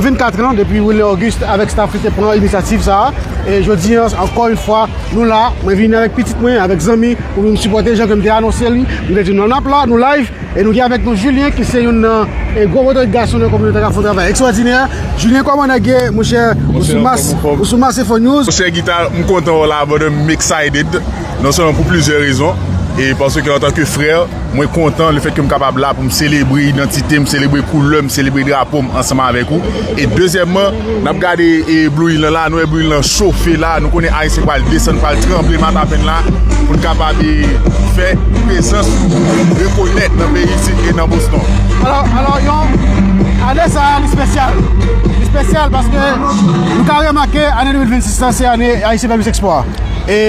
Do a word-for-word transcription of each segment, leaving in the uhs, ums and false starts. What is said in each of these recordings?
Vennkat an depi Wilner Auguste avèk staff li te pran inisyativ sa a. E jodi an, ankò yon fwa, nou la. Mwen vini avèk pitit mwen, avèk zanmi, pou nou sipòte jan ke m te anonse li. M te di nou n ap la, nou live. E nou gen avèk nou Julien, ki se youn nan e gwo motorik gason nan kominote k ap fè yon travay ekstwòdinè. Julien, kòman nèg ye, monchè? Ou sou Mas, ou sou Mas Info News. Monchè Guitar, m kontan wè w la, brother, m excited. Non sèlman pou plizyè rezon, e paske antanke frè, mwen kontan lefètke m kapab la pou m selebre idantite m, selebre koulè m, selebre drapo m ansanm avèk ou. E dezyèmman, n ap gade e Blue Hill lan la, nou wè Blue Hill lan chofe la, nou konnen Ayisyen pral desann, pral tranble matapenn la, pou n kapab e fè prezans nou rekonèt nan peyi isit e nan Boston. Alò, alò, yon, ane sa a, li espesyal. Li espesyal paske nou ka remake ane de mil vennsis lan, se ane Ayisyen fè plis eksplwa. E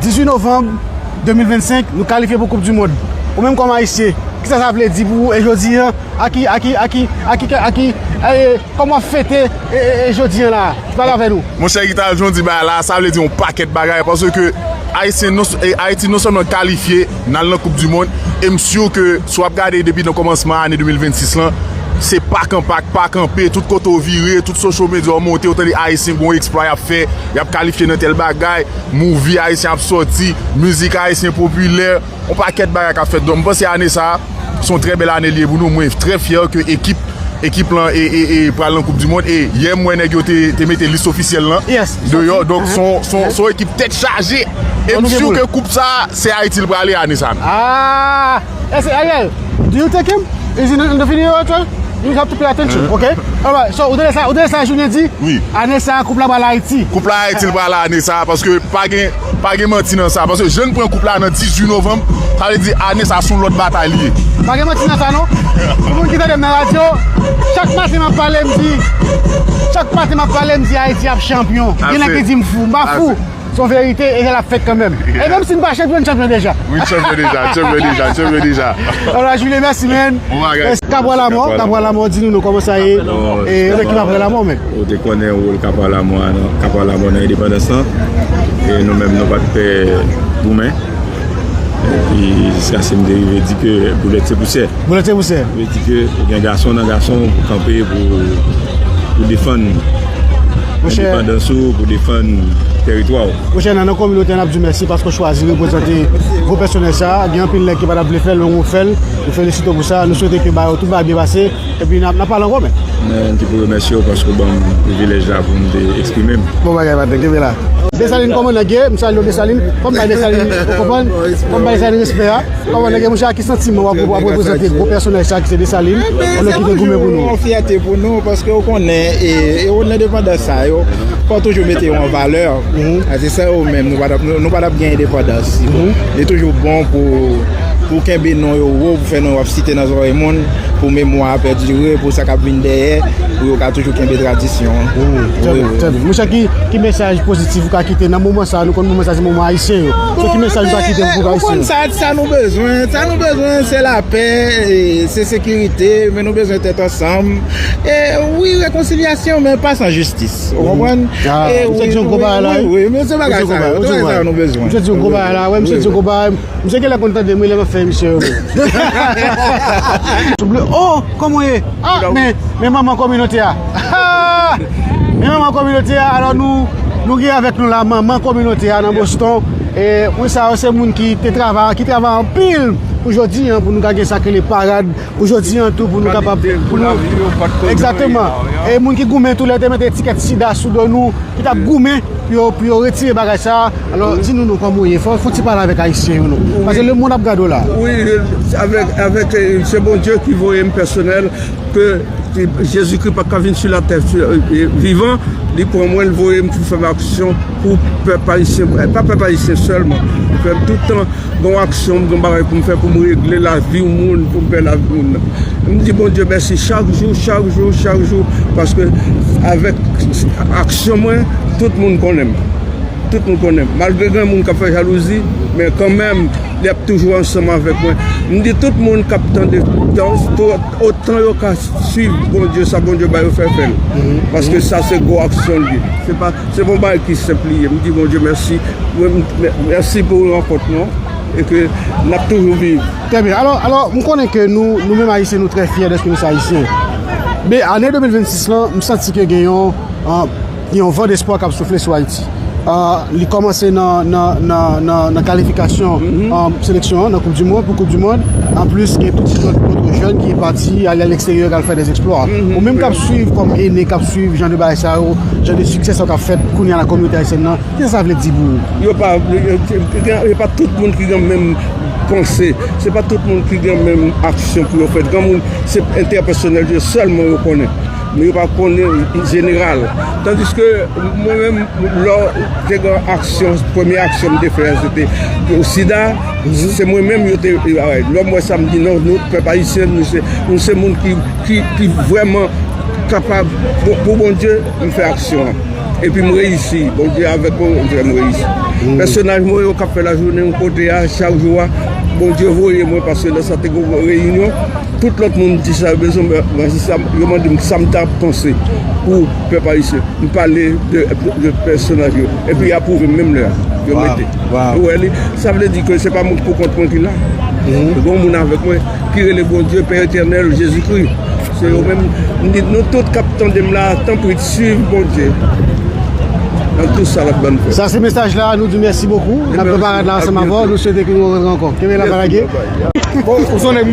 dizuit novanm de mil vennsenk, nou kalifye pou Koup di Mond. Ou menm kòm Ayisyen, kisa sa vle di pou ou? E jodi an, a ki, a ki, a ki, a ki, a ki, e, kòman w ap fete, e, e, e jodi an la? Pale avè nou. Monchè Guitar, jan w di bagay la, sa vle di yon pakèt bagay, paske Ayisyen non, e, Ayiti non sèlman kalifye, n al nan Koup di Mond, e m si ke si w ap gade depi nan kòmansman ane de mil vennsis lan, se pak an pak, pak an pe, tout kote w vire, tout social media w monte, w tande Ayisyen gon eksplwa y ap fè, y ap kalifye nan tèl bagay, movie Ayisyen ap sòti, mizik Ayisyen popilè, yon pakèt bagay k ap fèt. Donk, m panse ane sa a, se yon trè bèl ane li ye pou nou. Mwen trè fyè ke ekip, ekip lan e, e, e pral nan Koup di Mond. E yè m wè nèg yo te, te mete lis ofisyèl lan deyò. Donk, se yon, se yon, se yon ekip tèt chaje. E m si ke koup sa a, se Ayiti l prale ane sa a. Ah! E se Ariel, do you take him? Is he in the video as well? You have to pay attention, okay? Alright, so, ou tande sa, ou tande sa Julien di? Wi. Ane sa a, koup la pral Ayiti. Koup la Ayiti l pral ane sa a, paske pa gen, pa gen manti nan sa. Paske jan n pran koup la nan dizuit novanm, sa vle di ane sa a se yon lòt batay li ye. Pa gen manti nan sa non. Pou moun ki tande m nan radyo, chak maten m ap pale, m di, chak maten m ap pale, m di Ayiti ap chanpyon. Gen nèg ki di m fou, m pa fou. Se yon verite, e l ap fèt kanmenm. E menm si n pa chanpyon, n chanpyon deja. Wi, chanpyon deja, chanpyon deja, chanpyon deja. Alright, Julien, mèsi, man. Bon bagay. Kapwa Lanmò, Kapwa Lanmò, di nou non kòman sa ye. E, e ki Kapwa Lanmò, man. Ou te konnen wòl Kapwa Lanmò a nan, Kapwa Lanmò nan endepandans lan. E nou menm, nou pa t pè goumen. Epi, jiskaske m te rive di ke boulèt se pousyè. Boulèt se pousyè. Vle di ke gen gason nan gason pou kanpe pou, pou defann endepandans ou, pou defann tèritwa w. Monchè, nan, nan kominote a, n ap di w mèsi paske w chwazi reprezante gwo pèsonèj sa a. Gen anpil nèg ki pa t ap vle fè l, men ou fè l. Nou felisite w pou sa. Nou swete ke bagay yo, tout bagay byen pase. Epi n ap, n ap pale ankò, men. Mwen ki pou remèsye w paske w ban m privilèj la pou m te eksprime m. Bon bagay, patnè, kenbe la. Desalin, kòman nèg ye? M salye w, Desalin. Fò m bay Desalin, ou konprann? Fò m bay Desalin respè a. Kòman nèg ye, monchè, a ki santiman w ap, w ap reprezante gwo pèsonèj sa ki se Desalin, yon nèg ki te goumen pou nou? Yon fyète pou nou, paske w konnen, e, e, lendepandans sa yo, fò w toujou mete yo an valè. A, se sa yo menm, nou pa t ap, nou, nou pa t ap gen endepandans. Li toujou bon pou, pou kenbe non yo wo, pou fè non yo ap site nan zòrèy moun, pou memwa a pèdire, pou sa k ap vin dèyè, pou yo ka toujou kenbe tradisyon an. Wi, wi, trè byen, trè byen. Monchè, ki, ki mesaj pozitif ou ka kite nan moman sa a? Nou konn moman sa a se moman ayisyen yo. Se ki mesaj ou ka kite pou ayisyen yo? Ou konn sa, sa nou bezwen, sa nou bezwen se lapè, e, se sekirite, men nou bezwen tèt ansanm. E wi, rekonsilyasyon, men pa san jistis. Ou konprann? E wi, wi, wi, men se bagay sa yo, se bagay sa yo nou bezwen. Misye di yon gwo bagay la, wè, misye di yon gwo bagay. Misye genlè konn tande m wi lè m ap fè emisyon yo menm. Souple, oh, kòman w ye? Ah, men, men manman kominote a. Ah! Men manman kominote a, alò nou, nou gen avèk nou la, manman kominote a nan Boston. E, moun sa yo, se moun ki te travay, ki travay anpil pou jodi an, pou nou ka gen sa k rele parad, pou jodi an tou, pou nou kapab, pou nou, egzakteman. E moun ki goumen tou lè te mete etikèt sida sou do nou, ki t ap goumen pou yo, pou yo retire bagay sa a. Alò, di nou non kòman w ye, fò, fò w ti pale avèk ayisyen yo non. Paske lemonn ap gade w la. Wi, avèk, avèk, e, se Bondye ki voye m pèsonèl, ke, e, Jezikri pa ka vin sou latè, e, e, vivan, li pran mwen, l voye m pou fè m aksyon pou pèp ayisyen, e, pa pèp ayisyen sèlman, pou fè m tout tan gen yon aksyon, m gen yon bagay pou m fè, pou m regle lavi yon moun, pou m fè lavi moun nan. M di Bondye mèsi chak jou, chak jou, chak jou, paske avèk aksyon mwen, tout moun konnen m. Tout moun konnen m. Malgre gen moun k ap fè jalouzi, men kanmenm, li ap toujou ansanm avèk mwen. M di tout moun k ap tande, otan yo ka swiv Bondye, sa Bondye ba yo fè, fè l. Paske sa se gwo aksyon li ye. Se pa, se pa yon bagay ki senp li ye. M di Bondye mèsi. Mwen, m, mè-, mèsi pou rankont nou an. E ke n ap toujou viv. Trè byen. Alò, alò, m konnen ke nou, nou menm Ayisyen, nou trè fyè dèske nou se Ayisyen. Men ane de mil vennsis lan, m santi ke gen yon, ah, gen yon van despwa k ap soufle sou Ayiti. Ah, li kòmanse nan, nan, nan, nan, nan kalifikasyon, ah, seleksyon an nan Koup di Mond, pou Koup di Mond. Anplis, gen tout lòt, lòt jèn ki pati ale aleksteryè, k al fè dè eksplwa. Ou menm k ap swiv kòm ene, k ap swiv jan de bagay sa yo, jan de siksè sa yo k ap fèt kounye a nan kominote ayisyèn nan, kisa sa vle di pou ou? Yo pa, yo, yo, yo pa tout moun ki gen menm panse. Se pa tout moun ki gen menm aksyon pou yo fè. Gen moun, se entèpèsonèl yo sèlman yo konnen. Men yo pa konnen jeneral. Tandiske mwen menm, lè te gen aksyon, premye aksyon m te fè a, se te pou sida. Se mwen menm yo te, lè m wè sa, m di non, nou, pèp ayisyen, nou se, nou se moun ki, ki, ki vrèman kapab, pou, pou Bondye, m fè aksyon an. Epi m reyisi, Bondye avèk mwen, m fè m reyisi. Pèsonaj mwen yo k ap fè lajounen yon kote a, chak jou a, Bondye voye mwen, paske lè sa te gen yon reyinyon, tout lòt moun di sa yo bezwen, mwen, mwen, se sa, yo mande m sa m ta panse pou pèp ayisyen. M pale de, de pèsonaj yo. Epi y apwouve menm lè a. Yo mete. Ou wè li? Sa vle di ke se pa moun pou kont mwen ki la. Gen yon moun avèk mwen ki rele Bondye, Pè Etènèl, Jezikri. Se yo menm, m di nou tout k ap tande m la, tanpri, swiv Bondye nan tout sa l ap ban nou fè. Sa se mesaj la, nou di mèsi bokou. N ap pran parad la ansanm avè w, nou swete ke nou rankontre ankò. Kenbe la, pa lage. Bon, ou se yon nèg,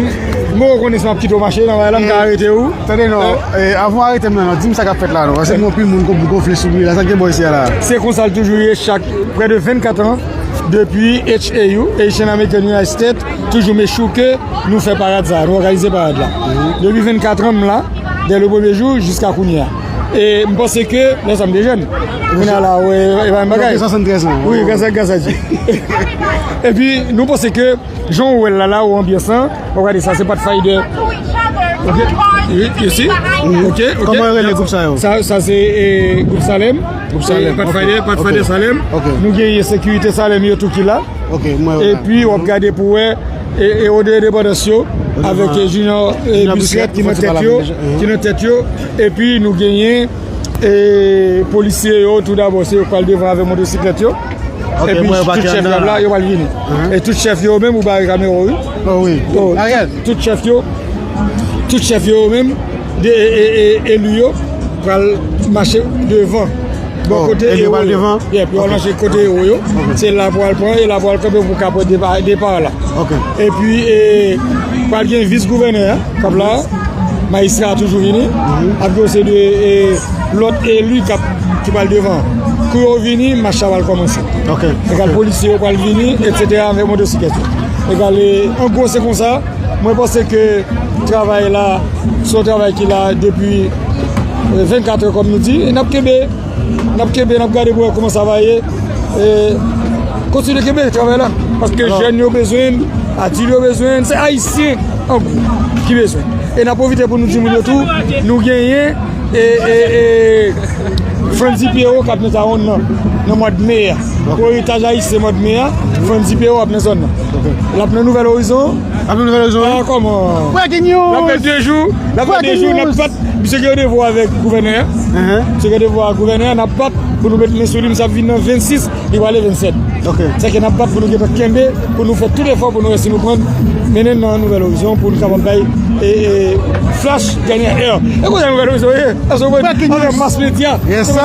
m rekonesan, m ap kite w mache nan bagay la, m ka arete ou. Tande non, eh, avan w arete m nan, non, di m sa k ap fèt la non, paske gen anpil moun k ap gonfle sou li la, sa k gen bò isi a la? Se konsa l toujou ye, chak prè de vennkat an, depi H A U, Haitian American United States, toujou make sure ke nou fè parad sa, nou òganize parad la. Depi vennkat an m la, dè le premye jou jiska kounye a. E m panse ke, lè sa m te jèn. Kounye a la, e pa menm bagay. Gen swasann trèz an. Wi, gras a, gras a Dye. Epi, nou panse ke, jan w wè l la, la, ou anbyans lan, w ap gade sa, se Pathfinder. Ok. You, you see? Ok, ok. Kòman yo rele gwoup sa yo? Sa, sa se, eh, gwoup Salem. Gwoup Salem, eh, Pathfinder, ok. Pathfinder Salem. Ok. Nou genyen sekirite Salem yo tou ki la. Ok, mwen wè. Epi, w ap gade pou wè, e, e, Ode Endepandans yo, avèk, eh, Junior, eh, Junior Bisrèt ki nan tèt yo, ki nan tèt yo. Epi, nou genyen, eh, polisye yo, tou dabò, se yo k pral devan avèk motosiklèt yo. Ok, epi, mwen, tout chèf yo la, yo pral vini. E tout chèf yo menm, ou bare kamera w, wi. Oh, wi. Oh, Ariel. Tout chèf yo, tout chèf yo menm, de, e, e, e, eli yo, pral mache devan. Bò kote ewo yo. Yeah, pou al mache kote ewo yo. Se la pou al pran, e la pou al kanpe pou kapab depa, depa la. Epi, e, pral gen vis gouvènè a, k ap la. Majistra a toujou vini. Ap gen yon seri de, e, lòt eli k ap, ki pral devan. Kou yo vini, mach la pral kòmanse. Egal polisye yo pral vini, etsetera, avèk motosiklèt yo. Egal, e, an gwo, se konsa. Mwen panse ke travay la, se yon travay ki la depi, eh, vennkat è, kòm nou di, e n ap kenbe, n ap kenbe, n ap gade pou wè kòman sa va ye. E kontinye kenbe travay la, paske jèn yo bezwen l, adilt yo bezwen l, se Ayisyen an gwo ki bezwen l. E n ap pwofite pou nou di moun yo tou, nou genyen e, e, e, Frandy Pierrot k ap nan Tawonn nan, nan mwa d me a. Pou eritaj ayisyen mwa d me a, Frandy Pierrot ap nan zòn nan. L ap nan Nouvèl Orizon. Ap nan Nouvèl Orizon, wi. Ah, kòman? Breaking news! L ap fè de jou, l ap fè de jou, n ap bat. Misye gen randevou avèk gouvènè a. Misye gen randevou avèk gouvènè a, n ap bat pou nou met men sou li, misye ap vin nan vennsis. Li prale vennsèt. Sa ke n ap bat pou nou gentan kenbe, pou nou fè tout efò pou nou wè si nou pran mennen nan Nouvèl Orizon pou nou kapab bay, e, e, flash dènyè è. E kote Nouvèl Orizon ye? Èske w konprann? Avèk mas medya. Yes, sir.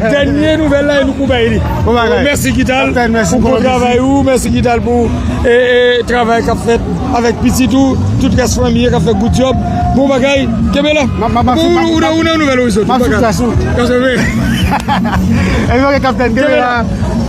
Dènye nouvèl la, e nou pou bay li. Bon bagay. Mèsi Guital pou bon travay ou, mèsi Guital pou, e, e, travay k ap fèt avèk pitit ou, tout rès fanmi k ap fè good job. Bon bagay, kenbe la. Ou nan Nouvèl Orizon, tout bagay. Sa se vre. E vre, kaptèn, kenbe la.